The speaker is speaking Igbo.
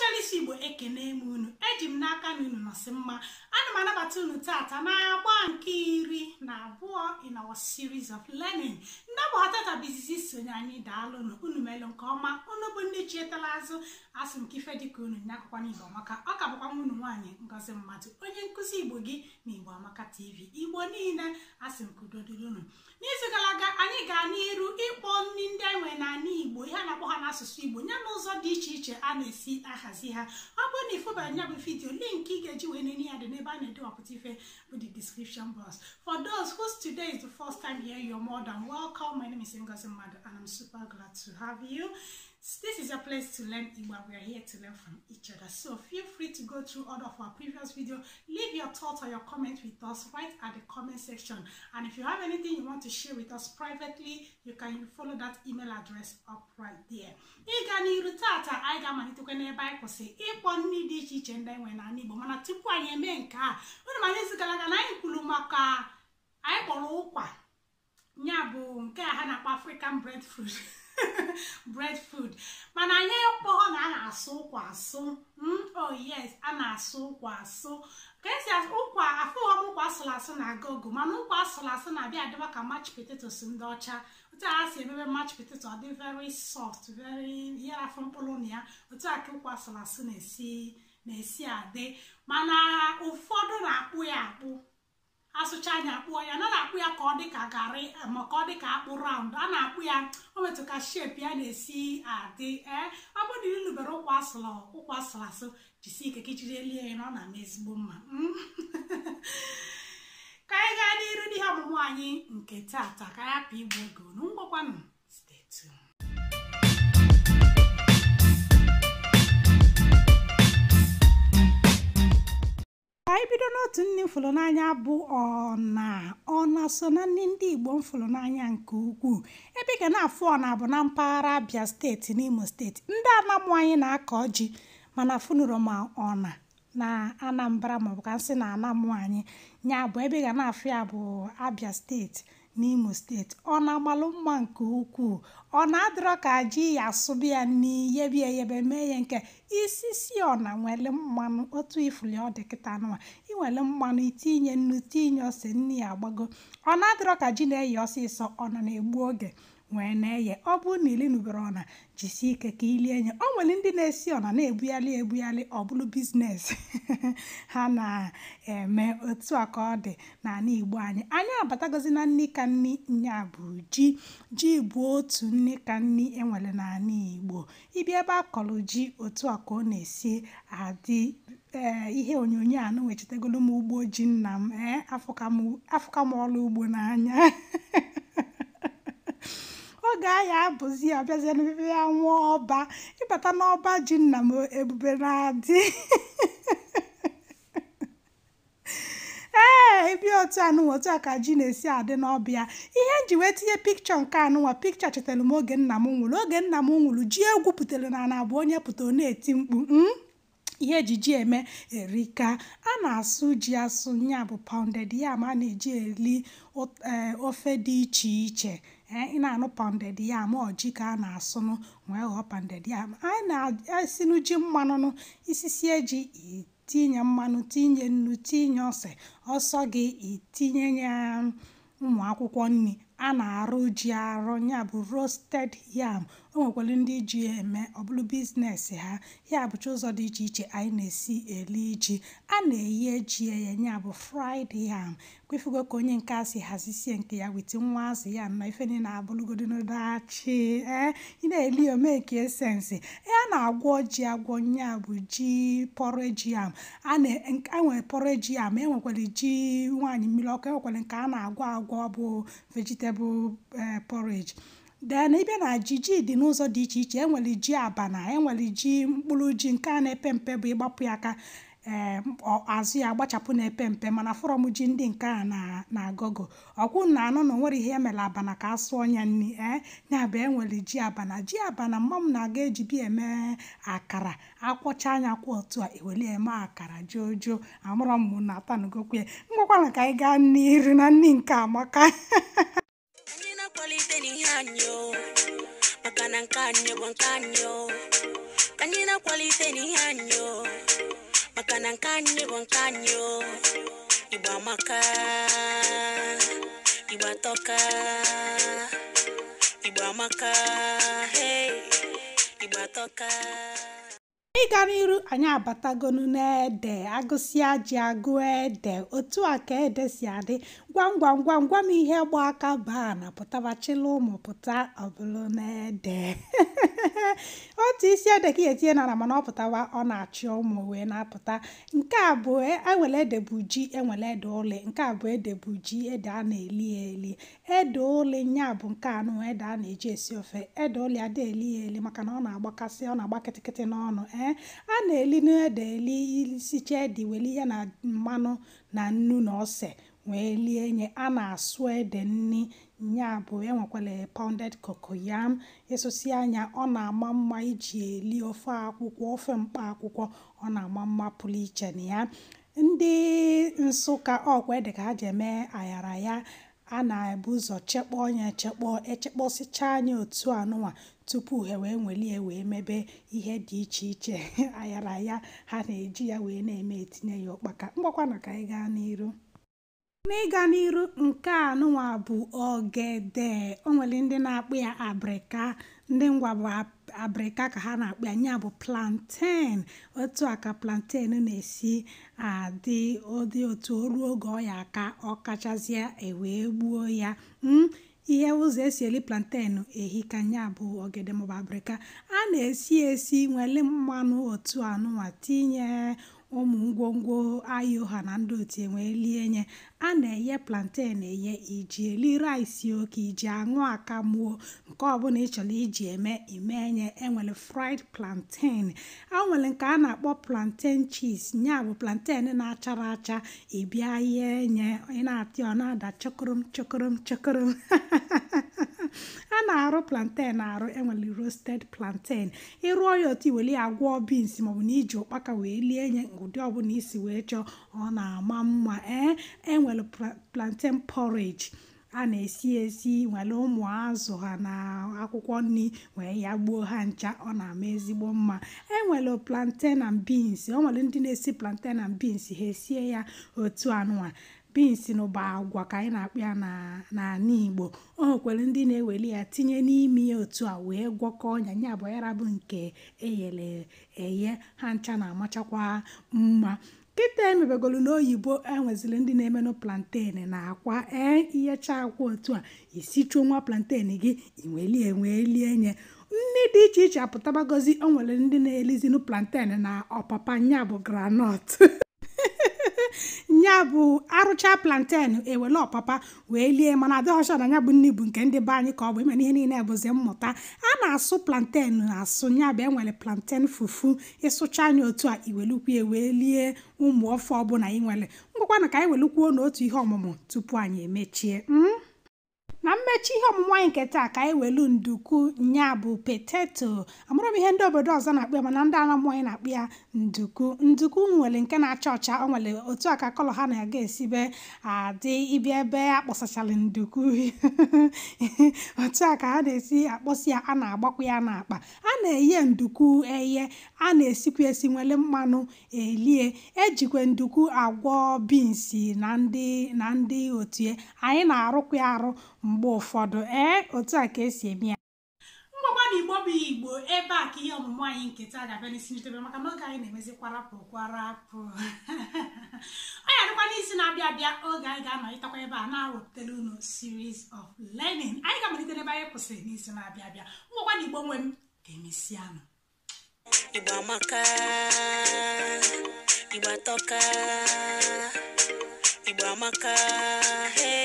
Chọrọ Igbo ekene m unu, eji m n'aka na unu nọsị mma. Ana m anabata unu tata na-agba nke 12 in our series of learning. Ndị ọgbọ tata bụ izizi sonye anyị, daalụnụ, unu melụ nke ọma. Unu bụ ndị chietala azụ, asị m ka ife dịka unu nye akwụkwọ n'Igbo Amaka. Ọ ka bụkwa unu nwaanyị Ngozi Mmadụ, onye nkụzi Igbo gị na Igbo Amaka TV. Igbo niile, asị m ka udo dịrị unu. N'izu gara aga anyị gaa n'iru ịkpọ nri ndị anyị nwere n'ala Igbo, ihe a na-akpọ ha n'asụsụ Igbo, ya na ụzọ dị iche iche a na-esi ahazi ha. Ọ bụrụ na ịfụbara ya bụ vidiyo, link ị ga-eji wee nene ya dị n'ebe a na-edewapụta ife bụ the description box. For those whose today is the first time here, you're more than welcome. My name is Ngozi Mmadụ and I'm super glad to have you. This is a place to learn Igbo. We are here to learn from each other. So feel free to go through all of our previous video. Leave your thoughts or your comment with us right at the comment section. And if you have anything you want to share with us privately, you can follow that email address up right there. Ịga n'iru tata, anyị ga-amalitekwa n'ebe anyị kwụsị ịkpọ nri dị iche iche ndị anyị nwere n'ala Igbo. Mana tupu anyị eme nke a, unu ma n'izu gara aga na anyị kwuru maka anyị kpọrọ ụkwa, ya bụ nke a ha na-akpọ African breadfruit. Breadfruit, mana anyị kpọọ na a na-asụ ụkwa asụ. Oh yes, a na-asụ ụkwa asụ. Ka esi ụkwa afụghọ m ụkwa asụrụ asụ na agogo, mana ụkwa asụrụ asụ na-abịa adịba ka mashed potatoes ndị ọcha. Otu a si emebe mashed potato, ọ dị very soft, very ihe afọ mkpụrụ na ya. Otu a ka ụkwa asụrụ asụ na-esi adị. Mana ụfọdụ na-akpụ ya akpụ, asụcha anya akpụọ ya, na na-akpụ ya ka ọ dị ka garị, ma ka ọ dị ka akpụ round. A na-akpụ ya o metụ ka shape ya na-esi adị. Ee, ọ bụrụ na ilubere ụkwa asụrụ asụ, jisi ike ka ijiri elie ya na ọ na-ama ezigbo mma. Ka anyị gaa n'iru n'ihe ọmụmụ anyị nke tata, ka anyị hapụ igbu oge unu. Ngwakwanụ, stay tuned. Anyị bido n'otu nri mfụrụ n'anya bụ ọna. Ọna so na nri ndị Igbo mfụrụ n'anya nke ukwuu. Ebe ị ga na-afụ ọna bụ na mpaghara Abia steeti na Imo steeti. Ndị Anamụ anyị na-akọ ji, mana fụnụrụ ma ọna na Anambra maọbụ ka nsị na Anamụ anyị, ya bụ ebe ị ga na-afụ ya bụ Abia steeti na Imo steeti. Ọ na-amalụ mma nke ukwuu. Ọ na-adịrọ ka ji ya asụbụ ya n'iyebi eyebe mee ya nke isisi. Ọna nwere mmanụ otu ifuli ọ dị kịta nwa, inwere mmanụ itinye nnu, tinye ose, nnu ya agbago. Ọ na-adịrọ ka ji na-eye ọsịsọ, ọ nọ na-egbu oge wee na-eye. Ọ bụrụ na ilinubere ọna, jisie ike ka ilie nye. O nwere ndị na-esi ọna na-ebugharị ebugharị, ọ bụrụ business ha na-eme. Otu a ka ọ dị n'ala Igbo anyị. Anyị abatagozi na nni ka nni, nya bụ ji. Ji bụ otu nni ka nni enwere n'ala Igbo. Ịbịa ebe a kọrọ ji, otu a ka ọ na-esi adị. Ee, ihe onyonyo a nwechetegolo m ugbo ji nna m. Ee, afụka m ọrụ ugbo n'anya. Oge ahịa abụzi ya bịazie n'ebe ya nwụọ ọba, ịbata n'ọba ji nna m, ebube na-adị. Ee, ịbịa otu anụnwa, otu a ka ji na-esi adị n'ọbịa. Ihe nji wee tinye pikchọ nke anụnwa, pikchọ chetara m oge nna m nwụrụ. Oge nna m nwụrụ, ji egwupụtara na ana bụ onye pụta ọ na-eti mkpu. Ihe ejiji eme erika. A na-asụ ji asụ, ya bụ pounded yam. A na-eji eri ofe dị iche iche. Ị na-anụ pounded yam, ọ ji ka a na-asụnụ wee ghọọ pounded yam. Anyị na-esinụ ji mmanụnụ, isisie ji itinye mmanụ, tinye nnu, tinye ose, ọsọ gị itinye ya ụmụ akwụkwọ nri. A na-arụ ji arụ, ya bụ roasted yam. O nwekwara ndị ji eme ọ bụrụ business ha. Ya bụcha ụzọ dị iche iche anyị na-esi eri ji. A na-eghe ji eye, ya bụ fried yam. Kwefugo ka onye nke a si hazisie nke ya wit nwa azụ ya na ife niile abụrụgodo n'dachi. Ee, ị na-eli ome nke esensi. Ee, a na-agwọ ji agwọ, ya bụ ji porridge yam. A nwere porridge yam, enwekwara ji nwaanyị mmiri ọkụ, enwekwara nke a na-agwọ agwọ bụ vegetable porridge. Then ịbịa na ji, ji dị n'ụzọ dị iche iche. Enwere ji abana, enwere ji mkpụrụ ji nke a na-epe mpe bụ ịgbapụ ya aka, ee, azụ ya agbachapụ na-epe mpe. Mana fọrọ m ji ndị nke a na agogo ọkwụ na anụ na onwere ihe emere abana ka a sụọ ya nri. Ee, ya bụ enwere ji abana. Ji abana mma m na-aga eji bi eme akara, akwọcha anya kwa otu a eweli eme akara jojo. Amụrọ m na atanugokwu ya. Ngwakwana ka anyị gaa n'iru na nni nke amaka. Anyị na-akwalite n'ihe anyị o, maka na nke anyị bụ nke anyị o. Ka anyị na-akwalite n'ihe anyị o, maka na nke anyị bụ nke anyị o. Igbo amaka, Igbo atọka, Igbo amaka, hey, Igbo atọka. Ịga n'iru, anyị abatagonu n'ede. Agụsịa ji agụ ede, otu a ka ede si adị. Gwam gwam gwam gwam, ihe gba aka baa na pụtabachila ụmụ pụta ọbụlụ n'ede. Otu isi ede ka ị etinye n'ala, mana ọ pụtawa, ọ na-achị ụmụ wee na-apụta. Nke a bụ enwere ede bụ ji, enwere ede ụlị. Nke a bụ ede bụ ji, ede a na-eli eli. Ede ụlị nya bụ nke anụ ede a na-eji esi ofe. Ede ụlị ada eli ya eli, maka na ọ na-agbakasị, ọ na-agba kịtịkịtị n'ọnụ. Ee, a na-eli n'ede eli. Isicha ede, weli ya na mmanụ na nnu na ose wee lie nye. A na-asụ ede nni, nya bụ enwekwara pounded cocoyam. Ịsụsị anya, ọ na-ama mma iji eli ofe akwụkwọ, ofe mkpa akwụkwọ. Ọ na-ama mma pụrụ iche na ya. Ndị Nsụka, ọkwa ede ka ha ji eme ayara ya. A na-ebu ụzọ chekpọọ ya echekpọ, echekpọsịcha anya otu anụnwa tupu ha wee nwelie wee mebe ihe dị iche iche. Ayara ya, ha na-eji ya wee na-eme, etinye ya ụkpaka. Ngwakwana ka anyị gaa n'iru. N'ịga n'iru, nke a nụnwa bụ ogede. O nwere ndị na-akpụ ya abịrịka, ndị Ngwa bụ abịrịka ka ha na-akpụ ya, nya bụ plantain. Otu a ka plantain na-esi adị. Ụdị otu o ruo oge ọ ya aka, ọ kachazie, ewee gbuo ya. Ihe ụzọ esi eri plantain ehika. Nya bụ ogede maọbụ abịrịka, a na-esi esi, nwere mmanụ otu anụnwa, tinye ụmụ ngwongwo ayo ha na ndị otu wee lie nye. A na-eye plantain eye, iji eli rice, oke iji aṅụ akamụo, nke ọbụla ị chọrọ iji eme ime nye. Enwere fried plantain, a nwere nke a na-akpọ plantain cheese, nya bụ plantain na-achara acha. Ị bịa yee nye, ị na-atị, ọ na-ada chokorom chokorom chokorom. A na-arụ plantain arụ, enwere roasted plantain. Ịrụọ ya otu, iweli ya gwọọ beans maọbụ na iji ụkpaka wee lie nye, ụdị ọbụla isi wee chọọ, ọ na-ama mma. Ee, enwere plantain porridge a na-esi esi, nwere ụmụ azụ ha na akwụkwọ nri wee ya gbuo ha ncha, ọ na-ama ezigbo mma. Enwere plantain and beans. O nwere ndị na-esi plantain and beans, ha esie ya otu anụnwa. Beans n'ụba agwa ka anyị na-akpụ ya n'ala Igbo. O nwekwara ndị na-eweli ya tinye n'ime ya otu a wee gwọkọọ ya, ya bụ ya bụ nke eyere eye. Ha ncha na-amachakwa mma. Kịta emebegolu n'oyibo, enweziri ndị na-emenụ plantain na akwa. Ee, ihecha akwa otu a, isichuo nwa plantain gị, iwelie wee lie nye. Nri dị iche iche apụtabagozi. O nwere ndị na-elizinu plantain na ọpapa, nya bụ groundnut. Nya bụ arụcha plantain, ewele ọpapa wee lie, mana adịghọcha na ya bụ nri bụ nke ndị be anyị ka ọ bụ ime. Ihe niile bụzi mmụta. A na-asụ plantain asụ, nya bụ enwere plantain fufu. Ịsụcha anya otu a, iwelukwu wee lie ụmụ ofe ọbụla ị nwere. Ngwakwana ka anyị welukwuo n'otu ihe ọmụmụ tupu anyị emechie. Na mmechi ihe ọmụmụ anyị nke taa, ka anyị welu nduku, nya bụ potato. Amụrụ m ihe ndị obodo ọzọ na-akpụ ya, mana ndị anamụ anyị na-akpụ ya nduku. Nduku nwere nke na-acha ọcha, o nwere otu a ka colour ha na-aga esibe adị. Ịbịa ebe akpọsachara nduku, otu a ka ha na-esi akpọsi ya. A na-agbakwa ya n'akpa. A na-eye nduku eye, a na-esikwa esi, nwere mmanụ elie. Ejikwa nduku agwọ beans na ndị otu anyị na-arụkwa ya arụ mgbe ụfọdụ. Ee, otu a ka esi eme ya. Ngwakwa na Igbo bụ Igbo, ebe a ka ihe ọmụmụ anyị nke taa ga-abịa n'isi njedebe, maka na oge anyị na-emezi kwarapụ kwarapụ. Ọ ya dịkwa n'isi na-abịa abịa, oge anyị ga-anọlitekwa ebe a na-awepụtara unu series of learning. Anyị ga-amalite n'ebe anyị kwụsịrị n'izu na-abịa abịa. Ngwakwa na Igbo nwe m, ka emesịanụ. Igbo amaka, Igbo atọka, Igbo amaka, hey.